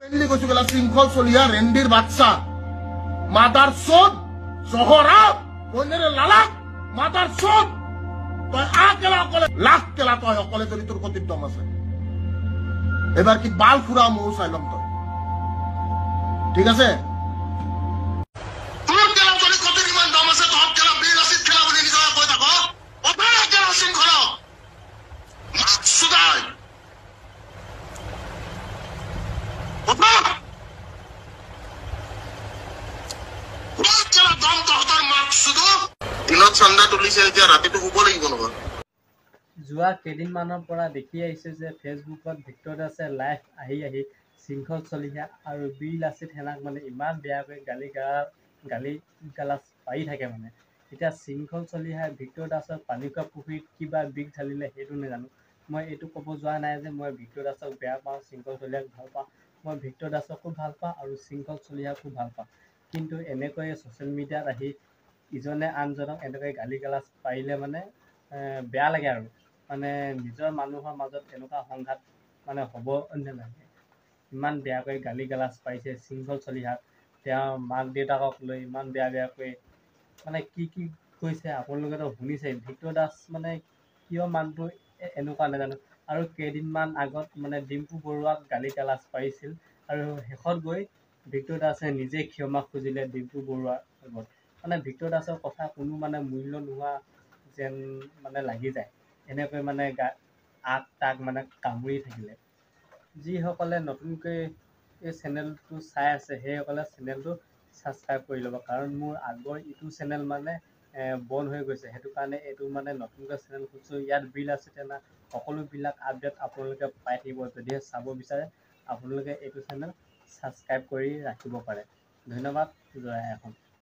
কৈছো কেলা শৃংখল চলিহা ৰেন্দিৰ বাদশা মাদাৰ চোদ জহৰা বনেৰে লালাক মাদাৰ চোদ তই আ কেলা অকলে লাখ কেলা তই অকলে যদি তোৰ কতিৰ দম আছে এবাৰ কি বাল ফুৰা ময়ো চাই ল'ম তই ঠিক আছে। তোৰ কেলা যদি কতিৰ ইমান দম আছে তহঁত কেলা বীৰ লাচিত খেলা বুলি নিজকে কৈ থাক অপেৰা কেলা শৃংখল সুদাই দিনত চান্দা তুলিছে এতিয়া ৰাতিটো শুব লাগিব নহয়। যোৱা কেইদিনমানৰ পৰা দেখি আহিছে যে ফেচবুকত ভিক্টৰ দাসে লাইভ আহি আহি শৃংখল চলিহা আৰু বীৰ লাচিত সেনাক মানে ইমান বেয়াকৈ গালি গালাজ পাৰি থাকে। মানে এতিয়া শৃংখল চলিহাই ভিক্টৰ দাসক পানী খোৱা পুখুৰীত কিবা বিষ ঢালিলে সেইটো নাজানো। মই এইটো ক'ব যোৱা নাই যে মই ভিক্টৰ দাসক বেয়া পাওঁ, শৃংখল চলিহাক ভাল পাওঁ। মই ভিক্টৰ দাসকো ভাল পাওঁ আৰু শৃংখল চলিহাকো ভাল পাওঁ, কিন্তু এনেকৈ ছ'চিয়েল মিডিয়াত আহি ইজনে আনজনক এনেকৈ গালি গালাজ পাৰিলে মানে বেয়া লাগে আৰু মানে নিজৰ মানুহৰ মাজত এনেকুৱা সংঘাত মানে হ'ব নালাগে। ইমান বেয়াকৈ গালি গালাজ পাৰিছে শৃংখল চলিহাক, তেওঁৰ মাক দেউতাকক লৈ ইমান বেয়া বেয়াকৈ মানে কি কি কৈছে আপোনালোকেতো শুনিছে। ভিক্টৰ দাস মানে কিয় মানুহটো এনেকুৱা নাজানো। আৰু কেইদিনমান আগত মানে ডিম্পু বৰুৱাক গালি গালাজ পাৰিছিল আৰু শেষত গৈ ভিক্টৰ দাসে নিজে ক্ষমা খুজিলে ডিম্পু বৰুৱাৰ আগত। মানে ভিক্টৰ দাসৰ কথা কোনো মানে মূল্য নোহোৱা যেন মানে লাগি যায়, এনেকৈ মানে আগ তাক মানে কামুৰি থাকিলে। যিসকলে নতুনকৈ এই চেনেলটো চাই আছে সেইসকলে চেনেলটো ছাবস্ক্ৰাইব কৰি ল'ব, কাৰণ মোৰ আগৰ ইটো চেনেল মানে বন্ধ হৈ গৈছে, সেইটো কাৰণে এইটো মানে নতুনকৈ চেনেল খুলিছোঁ। ইয়াত বিল আছে তেনে সকলোবিলাক আপডেট আপোনালোকে পাই থাকিব। যদিহে চাব বিচাৰে আপোনালোকে এইটো চেনেল ছাবস্ক্ৰাইব কৰি ৰাখিব পাৰে। ধন্যবাদ। জয় আই অসম।